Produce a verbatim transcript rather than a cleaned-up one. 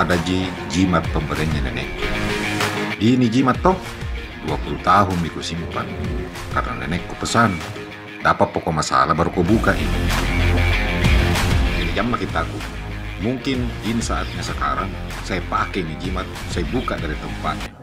Ada ji jimat pemberiannya nenekku. Ini jimat toh, dua puluh tahun mi kusimpan karena nenekku pesan. Dapat pokok masalah baru ko buka ini. Jadi jamma kitaku. Mungkin ini saatnya sekarang saya pakai ini jimat, saya buka dari tempatnya.